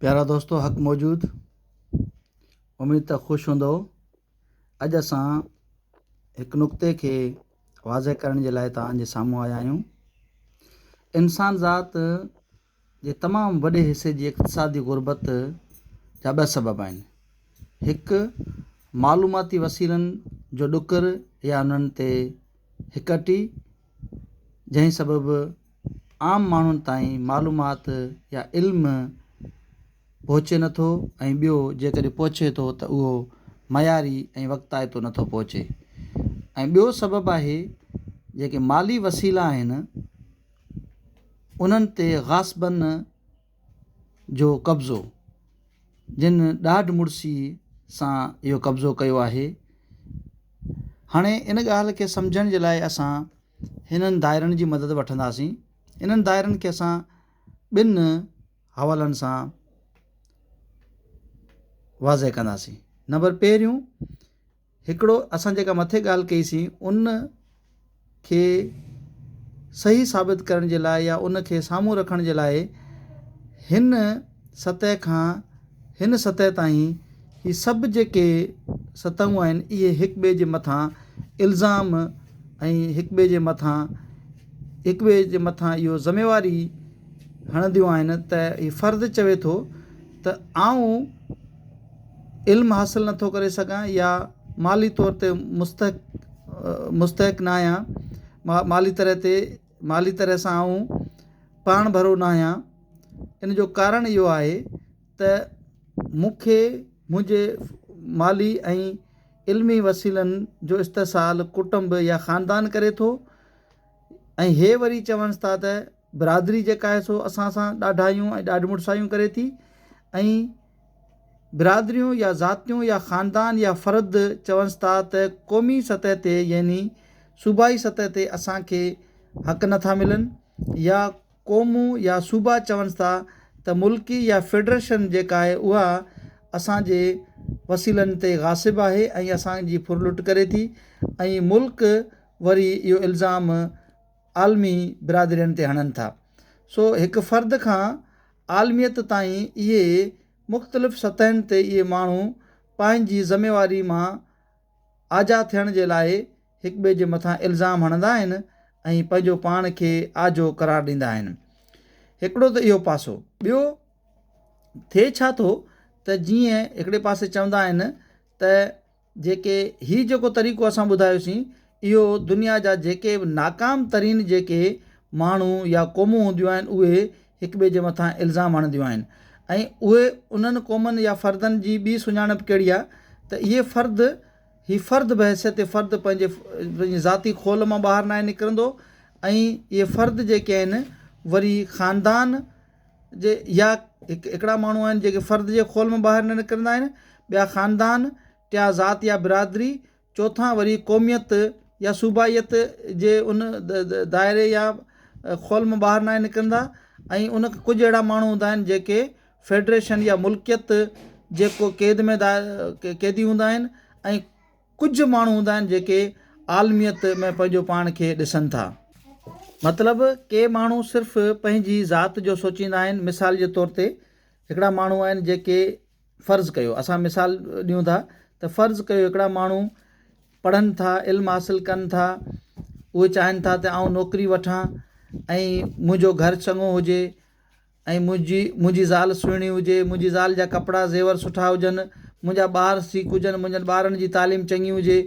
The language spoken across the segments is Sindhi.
پيارا دوستو حق موجود اميد ته خوش هوندؤ اڄ اسان هڪ نقطي کي واضح ڪرڻ جي لاء توهان جي سامهون آيا آهيون انسان ذات جي تمام وڏي حصي جي اقتصادي غربت جا ٻه سبب آهن هڪ معلوماتي وسيلن جو ڏڪر يا انهن تي هڪ جنهن سبب عام ماڻهن تائين معلومات يا علم پهچي نٿو ۽ ٻيو جيڪڏهن پهچي ٿو ته اهو معياري ۽ وقتائتو نٿو پهچي ۽ ٻيو سبب آهي جيڪي مالي وسيلا آهن انهن تي غاصبن جو قبضو جن ڏاڍ مڙسي سان اهو قبضو ڪيو آهي هاڻي ان ڳالهه کي سمجهڻ جي لاء اسان هنن دائرن جي مدد وٺنداسين انهن دائرن کي اسان ٻن حوالن سان واضح ڪنداسين نمبر پهريون هڪڙو اسان جيڪا مٿي ڳالهه ڪئي سين ان کي صحيح ثابت ڪرڻ جي لاء يا ان کي سامهون رکڻ جي لاء هن سطح کان هن سطح تائين هي سڀ جيڪي سطحون آهن اهي هڪ ٻئي جي مٿان الزام ۽ هڪ ٻئي جي مٿان هڪ ٻئي جي مٿان اهو ذميواري هڻنديون آهن ته هي فرد چوي ٿو ته آئون علم حاصل نٿو ڪري سگهان يا مالي طور تي مستحق مستحق نه آهيان مالي طرح تي مالي طرح سان آئون پاڻ ڀرو نه آهيان ان جو ڪارڻ اهو آهي ته مون کي منهنجي مالي ۽ علمي وسيلن جو استحصال ڪٽنب يا خاندان ڪري ٿو ۽ هي وري چونس ٿا ته برادري جيڪا آهي سو اسان سان ڏاڍايون ۽ ڏاڍ مڙسايون ڪري ٿي ۽ برادريون يا ذاتيون يا خاندان يا فرد چونس ٿا ته قومي سطح تي يعني صوبائي سطح تي اسان کي حق نه ٿا ملن يا قومون يا صوبا چونس ٿا ته ملڪي يا فيڊريشن جيڪا آهي اها اسان جي وسيلن تي غاصب آهي ۽ اسان جي ڦرلٽ ڪري ٿي ۽ ملڪ وري اهو الزام عالمي برادرين تي هڻن ٿا سو هڪ فرد کان عالميت تائين اهي مختلف سطحن تي اهي ماڻهو پنهنجي ذميواري مان آجا ٿيڻ جي لاء هڪٻئي جي مٿان الزام هڻندا آهن ۽ پنهنجو پاڻ کي آجو قرار ڏيندا آهن. هڪڙو ته اهو پاسو. ٻيو ٿئي ڇا ٿو ته جيئن هڪڙي پاسي چوندا آهن ته جيڪي هي جيڪو طريقو اسان ٻڌايوسين اهو دنيا جا جيڪي به ناڪام ترين جيڪي ماڻهو يا قومون هونديون آهن اهي هڪ ٻئي جي مٿان الزام هڻنديون آهن ۽ اهي انهن قومن يا فردن جي ٻي سڃاڻپ ڪهڙي آهي ته اهي فرد هي فرد بحيثيت فرد پنهنجي پنهنجي ذاتي خول مان ٻاهر ناهي نڪرندو ۽ اهي فرد جيڪي آهن وري خاندان جي يا هڪ هڪڙا ماڻهو آهن جيڪي فرد جي خول مان ٻاهر نه نڪرندا آهن، ٻيا خاندان، ٽيان ذات يا برادري، چوٿان وري قوميت يا صوبائيت جي ان دائري يا خول مان ٻاهر ناهن نڪرندا ۽ ان ڪجهه اهڙا ماڻهو هوندا آهن جيڪي فيڊريشن يا ملڪيت جي قيد ۾ قيدي هوندا آهن ۽ ڪجهه ماڻهو هوندا آهن جيڪي عالميت ۾ پنهنجو پاڻ کي ڏسن ٿا. مطلب ڪي ماڻهو صرف پنهنجي ذات جو سوچيندا آهن مثال جي طور تي هڪڙا ماڻهو آهن جيڪي فرض ڪيو اسان مثال ڏيون ٿا ته فرض ڪيو هڪڙا ماڻهو پڙهن ٿا علم حاصل ڪن ٿا اهي چاهين ٿا ته آئون نوڪري وٺان ۽ منهنجو گهر چڱو هجي ۽ منهنجي منهنجي زال سهڻي هجي، منهنجي زال جا ڪپڙا زيور سٺا هجن، منهنجا ٻار سيک هجن، منهنجن ٻارن جي تعليم چڱي هجي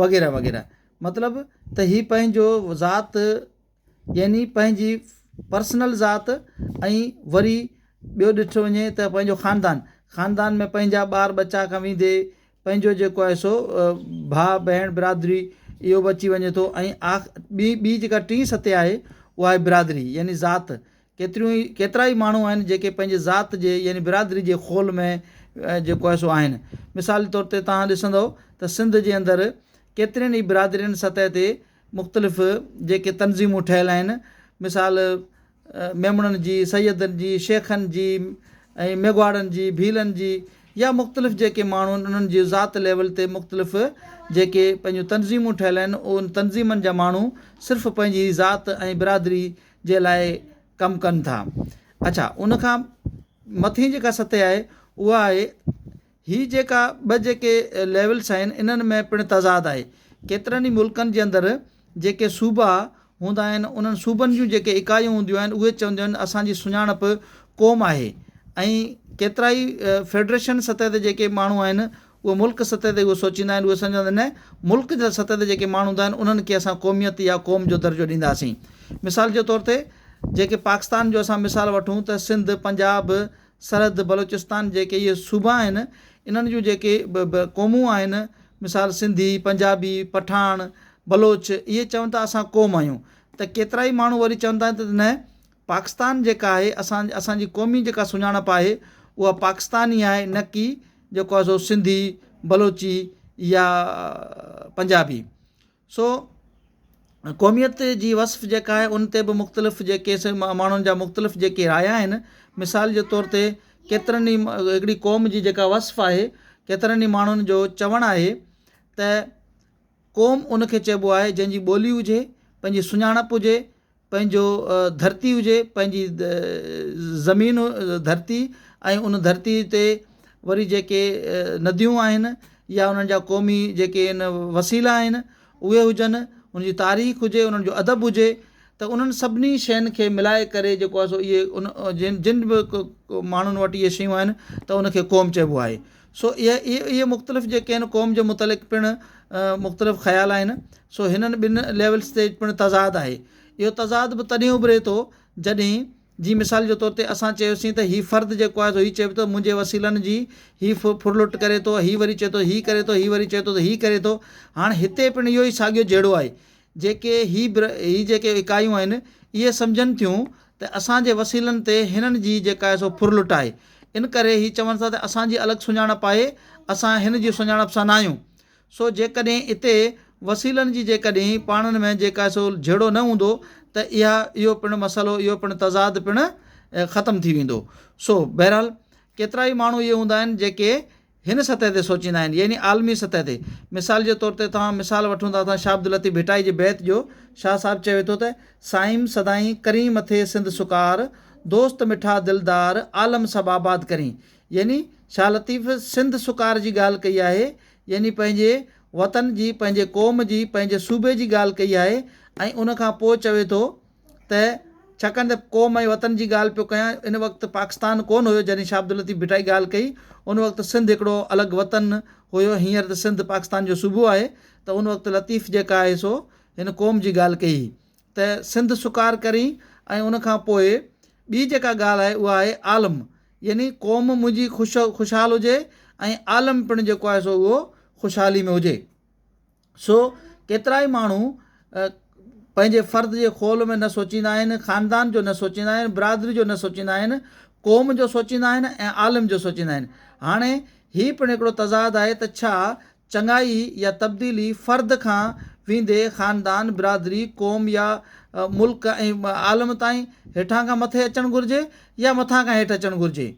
وغيره وغيره. مطلب ته هي پنهنجو ذات يعني پنهنجي پرسنل ذات ۽ وري ٻيو ڏٺو وڃي ته پنهنجو خاندان، خاندان ۾ پنهنجا ٻار ٻچا کان ويندي پنهنجو جيڪو آهي سو ڀاء ڀيڻ برادري اهو به اچي وڃي ٿو ۽ آخ ٻي ٻي جيڪا ٽين سطح آهي اها آهي برادري يعني ذات ڪيتريون ئي ڪيترا ئي ماڻهو آهن جيڪي پنهنجي ذات جي يعني برادري جي خول ۾ جيڪو آهي سو آهن. مثال جي طور تي توهان ڏسندؤ ته سنڌ جي اندر ڪيترين ئي برادرين سطح تي مختلف جيڪي تنظيمون ٺهيل آهن مثال ميمڻن جي، سيدن جي، شيخن جي ۽ ميگهواڙن جي، ڀيلن جي يا مختلف جيڪي ماڻهو آهن انهن جي ذات ليول تي مختلف جيڪي پنهنجون تنظيمون ٺهيل آهن ان تنظيمن جا ماڻهو صرف پنهنجي ذات ۽ برادري جي لاء ڪم ڪن ٿا. اڇا ان کان مٿين جيڪا سطح آهي اها آهي هي جيڪا ٻه جيڪي ليولس آهن انهن ۾ پڻ تضاد آهي. ڪيترن ئي ملڪن جي اندر جيڪي صوبا هوندا آهن انهن صوبن جون جيڪي اڪايون هونديون آهن اهي چونديون آهن اسان جي سڃاڻپ قوم آهي ۽ ڪيترائي فيڊريشن سطح تي جيڪي ماڻهو آهن اهي ملڪ سطح تي اهو سوچيندا آهن اهي سمجهندا آهن نه ملڪ جي سطح تي جيڪي ماڻهو هوندا آهن انهن کي اسان قوميت يا قوم جو درجو ڏينداسين. مثال جي طور تي جيڪي پاڪستان جو اسان مثال وٺون ته سنڌ، پنجاب، سرحد، بلوچستان جيڪي اهي صوبا آهن انهن جون جيڪي به قومون آهن مثال سنڌي، پنجابي، پٺاڻ، بلوچ اهي چون ٿا اسان قوم آهيون ته ڪيترائي ماڻهو وري چون ٿا ته نه پاڪستان جيڪا آهي اسان اسان جي قومي جيڪا سڃاڻپ آهي اها پاڪستاني آهي نه ڪي جيڪو آهي سو سنڌي، بلوچي يا پنجابي. سو قوميت جي وصف جيڪا آهي ان تي به مختلف جيڪي سي ماڻهن جا مختلف جيڪي رايا آهن مثال جي طور تي ڪيترن ئي هڪڙي قوم جي جيڪا وصف آهي ڪيترن ئي ماڻهن جو چوڻ آهي ته قوم ان کي چئبو آهي جنهن جي ٻولي هجي پنهنجي سڃاڻپ هجي پنهنجو ڌرتي هجي، پنهنجي زمين ڌرتي ۽ ان ڌرتي تي وري جيڪي نديون آهن يا انهن جا قومي جيڪي ان وسيلا آهن اهي هجن، ان جي تاريخ هجي، انهن جو ادب هجي ته انهن سڀني شين کي ملائي ڪري جيڪو آهي سو اهي ان جن جن به ماڻهن وٽ اهي شيون آهن ته ان کي قوم چئبو آهي. سو اهي اهي مختلف جيڪي آهن قوم جي متعلق پڻ مختلف خيال آهن سو هنن ٻن ليولس تي پڻ تضاد آهي اهو تضاد به تڏهن اڀري ٿو جڏهن جي مثال جي طور تي اسان چيوسين ته هي فرد جيڪو آهي سو هي چئي ٿو منهنجي وسيلن جي هي ڦرلٽ ڪري ٿو هي وري چئي ٿو هي ڪري ٿو هي وري چئي ٿو ته هي ڪري ٿو هاڻ هتي پڻ اهو ئي ساڳيو جهيڙو آهي جيڪي هي هي جيڪي اڪايون آهن اهي سمجهن ٿيون ته اسان جي وسيلن تي هنن جي جيڪا آهي سو ڦرلٽ آهي ان ڪري هي چون ٿا ته اسان جي الڳ سڃاڻپ آهي اسان هن جي سڃاڻپ سان ناهيون سو جيڪڏهن اتي وسيلن جي جيڪڏهن پاڻن ۾ جيڪا آهي سو جهيڙو نه هوندو ته اها اهو پڻ مسئلو اهو پڻ تضاد پڻ ختم ٿي ويندو سو بهرحال ڪيترائي ماڻهو اهي هوندا آهن جيڪي هن سطح تي سوچيندا آهن يعني عالمي سطح تي. مثال جي طور تي توهان مثال وٺون ٿا ته شاهه عبداللطيف ڀٽائي جي بيت جو شاهه صاحب چوي ٿو ته، سائيم سدائين ڪرين مٿي سنڌ سڪار، دوست مٺا دلدار، عالم سڀ آباد ڪرين. يعني شاهه لطيف سنڌ سڪار جي ڳالهه ڪئي آهي يعني پنهنجي وطن جي، پنهنجي قوم جي، پنهنجي صوبي جي ڳالهه ڪئي آهي ۽ ان کان پوء چوي ٿو ته ڇاڪاڻ ته قوم ۽ وطن جي ڳالهه پيو ڪيان، ان وقت پاڪستان ڪونه هيو جڏهن شاهه عبداللطيف ڀٽائي ڳالهه ڪئي، ان وقت سنڌ هڪڙو الڳ وطن هيو، هينئر ته سنڌ پاڪستان جو صوبو آهي ته ان وقت لطيف جيڪا آهي سو هن قوم جي ڳالهه ڪئي هئي ته سنڌ سڪار ڪرين ۽ ان کان پوء ٻي جيڪا ڳالهه آهي اها آهي عالم يعني قوم منهنجي خوش خوشحال هجي ۽ عالم پڻ جيڪو آهي سو اهو خوشحالي ۾ هجي. سو ڪيترائي ماڻهو پنهنجي فرد جي خول ۾ نه سوچيندا آهن، خاندان جو نه سوچيندا آهن، برادري جو نه سوچيندا آهن، قوم جو سوچيندا آهن ۽ عالم جو سوچيندا آهن. هاڻي هي پڻ هڪڙو تضاد آهي ته ڇا چڱائي يا تبديلي فرد کان ويندي خاندان، برادري، قوم يا ملڪ ۽ عالم تائين هيٺان کان مٿي اچڻ گهرجي يا مٿان کان هيٺ اچڻ گهرجي؟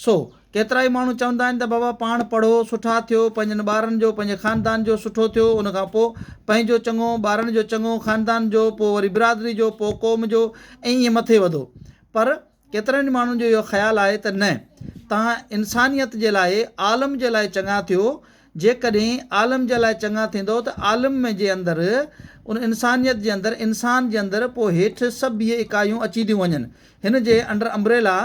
سو، ڪيترائي ماڻهو چوندا آهن ته بابا پاڻ پڙهو، سٺا ٿيو، پنهنجن ٻارن جو، پنهنجي خاندان جو سٺو ٿيو، ان کان پوء پنهنجو چڱو، ٻارن جو چڱو، خاندان جو، پوء وري برادري جو، پوء قوم جو ۽ ائين مٿي وڌو. پر ڪيترن ئي ماڻهن جو اهو خيال آهي ته نه، توهان انسانيت جي لاء، عالم جي لاء چڱا ٿيو، جيڪڏهن عالم جي لاء چڱا ٿيندؤ ته عالم ۾ جي اندر، ان انسانيت جي اندر، انسان جي اندر پوء هيٺ سڀ اهي اڪايون اچي ٿيون وڃن. هن جي انڊر امبريلا،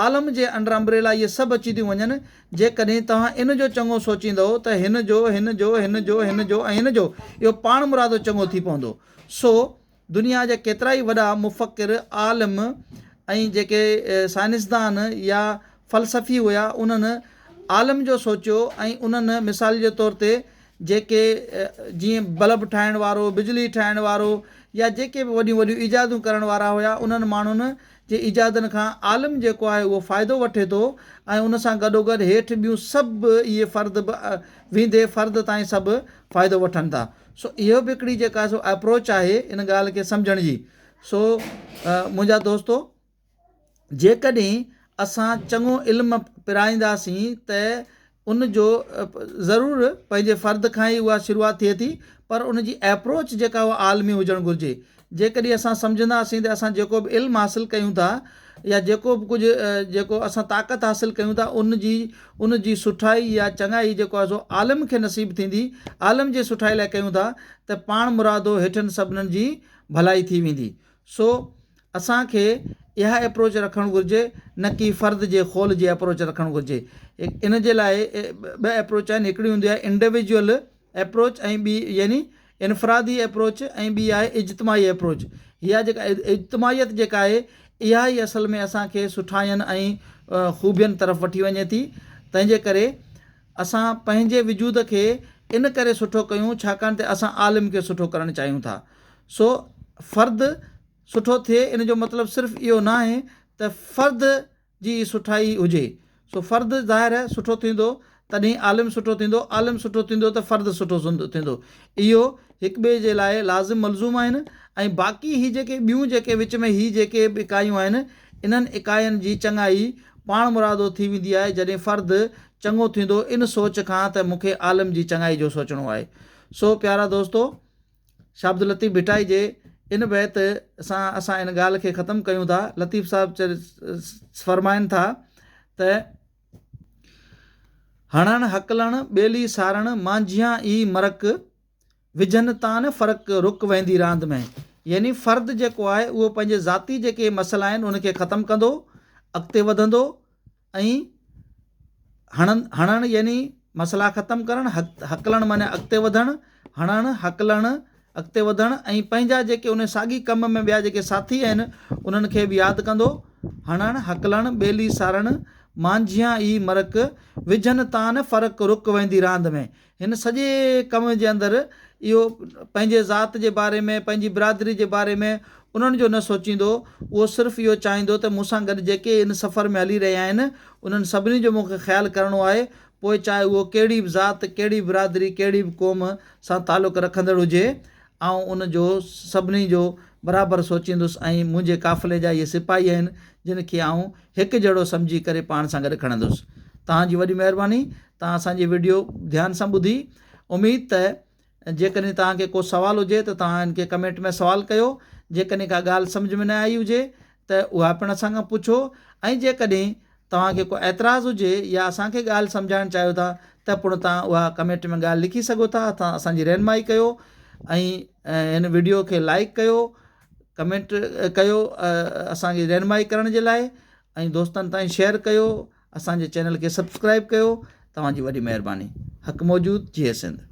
عالم جي انڊر امبريلا اهي سڀ اچي ٿيون وڃن. جيڪڏهن توهان ان جو چڱو سوچيندؤ ته هن جو، هن جو، هن جو، هن جو ۽ هن جو اهو پاڻمرادو چڱو ٿي پوندو. سو، دنيا جا ڪيترائي وڏا مفڪر، عالم ۽ جيڪي سائنسدان يا فلسفي هيا انهن عالم جو سوچيو ۽ انهن مثال جي طور تي جيڪي جيئن بلب ٺاهڻ وارو، بجلي ٺاهڻ وارو يا جيڪي به وڏيون وڏيون ايجادون ڪرڻ وارا هيا انهن ماڻهن جي ايجادن کان عالم جيڪو آهي اهو فائدو وٺي ٿو ۽ ان سان گڏوگڏ هيٺ ٻيون سڀ اهي فرد به ويندي فرد تائين سڀ فائدو وٺن ٿا. سو اهو به هڪڙي جيڪا سو اپروچ آهي ان ڳالهه کي سمجهڻ جي. سو منهنجا دوستو جيڪڏهن اسان چڱو علم پرائينداسين ته ان جو ضرور پنهنجي فرد کان ئي اها شروعات ٿئي ٿي پر ان جي اپروچ جيڪا اها عالمي هجڻ گهرجي. جيڪڏهن اسان سمجهنداسين ته اسان جيڪو به علم حاصل ڪيون ٿا يا جيڪو به ڪجهه جيڪو اسان طاقت حاصل ڪيون ٿا ان جي ان جي سٺائي يا چڱائي جيڪو آهي سو عالم کي نصيب ٿيندي، عالم جي سٺائي لاء ڪيون ٿا ته پاڻ مرادو هيٺن سڀنن جي ڀلائي ٿي ويندي. سو اسان کي اها ايپروچ رکڻ گهرجي نه ڪي فرد جي خول جي ايپروچ رکڻ گهرجي. ان جي لاء ٻه ايپروچ آهن هڪڙي هوندي آهي انڊيويجوئل ايپروچ ۽ ٻي يعني انفرادي ايپروچ ۽ ٻي آهي اجتماعي ايپروچ. اها جيڪا اجتماعيت جيڪا آهي اها ئي اصل ۾ اسان کي سٺاين ۽ خوبين طرف وٺي وڃي ٿي. تنهن جي ڪري اسان پنهنجي وجود کي ان ڪري سٺو ڪيون ڇاڪاڻ ته اسان عالم کي سٺو ڪرڻ چاهيون ٿا. سو فرد سٺو ٿئي ان جو مطلب صرف اهو ناهي ته فرد جي ئي سٺائي هجي. سو فرد ظاهر آهي سٺو ٿيندو تڏهن عالم سٺو ٿيندو، عالم سٺو ٿيندو ته فرد سٺو ٿيندو. اهو هڪٻئي جي لاء لازم ملزوم آهن ۽ باقي هي جيڪي ٻيون جيڪي وچ ۾ هي جيڪي به اڪايون آهن انهن اڪاين جي چڱائي پاڻمرادو ٿي ويندي آهي جڏهن فرد چڱو ٿيندو ان سوچ کان ته مون کي عالم جي چڱائي جو سوچڻو آهي. سو پيارا دوستو! شاھ عبداللطيف ڀٽائي جي ان بيت سان اسان ان ڳالهه کي ختم ڪيون ٿا. لطيف صاحب فرمائن ٿا ته. هڻڻ هڪلڻ ٻيلي سارڻ مانجهيان ئي مرڪ وجهن تان فرق رڪ ويندي راند ۾. يعني فرد جيڪو آهي اهو پنهنجي ذاتي جيڪي مسئلا آهن ان کي ختم ڪندو اڳتي وڌندو ۽ هڻن هڻڻ يعني مسئلا ختم ڪرڻ، هڪلڻ معنيٰ اڳتي وڌڻ، هڻڻ، هڪلڻ، اڳتي وڌڻ ۽ پنهنجا جيڪي ان ساڳي ڪم ۾ ٻيا جيڪي ساٿي آهن انهن کي به ياد ڪندو، هڻڻ، هڪلڻ، ٻيلي سارڻ، مانجهيان ئي مرڪ، وجهن تان فرق رڪ ويندي راند ۾. هن سڄي ڪم جي اندر اهو پنهنجي ذات جي باري ۾ پنهنجي برادري جي باري ۾ انهن جو نه سوچيندو، اهو صرف اهو چاهيندو ته مون سان گڏ جيڪي ان سفر ۾ هلي رهيا آهن، انهن سڀني جو مون کي خيال ڪرڻو آهي، پوء چاهي اهو ڪهڙي به ذات، ڪهڙي به برادري، ڪهڙي به قوم سان تعلق رکندڙ هجي، آئون ان جو سڀني جو برابر سوچيندس ۽ منهنجي قافلي جا اهي سپاهي آهن، جن کي آئون هڪ جهڙو سمجهي ڪري پاڻ سان گڏ کڻندس. توهان جي وڏي مهرباني، توهان اسان جي وڊيو ڌيان سان ٻڌي. اميد ته جيڪڏهن توهان کي ڪو سوال هجي ته توهان ان کي ڪمينٽ ۾ سوال ڪيو. جيڪڏهن ڪا ڳالهه سمجهه ۾ نه آئي هجي ته اها پڻ اسان کان پڇو ۽ جيڪڏهن توهان کي ڪو اعتراض هجي يا اسان کي ڳالهه سمجهائڻ چاهيو ٿا ته پڻ توهان اها ڪمينٽ ۾ ڳالهه لکي سگهو ٿا. توهان اسان جي رهنمائي ڪيو ۽ هن وڊيو کي لائيڪ ڪيو، ڪمينٽ ڪيو اسان جي رهنمائي ڪرڻ جي لاء ۽ دوستن تائين شيئر ڪيو. اسان جي چينل کي سبسڪرائيب ڪيو توهان جي وڏي مهرباني حق موجود جيئي سنڌ.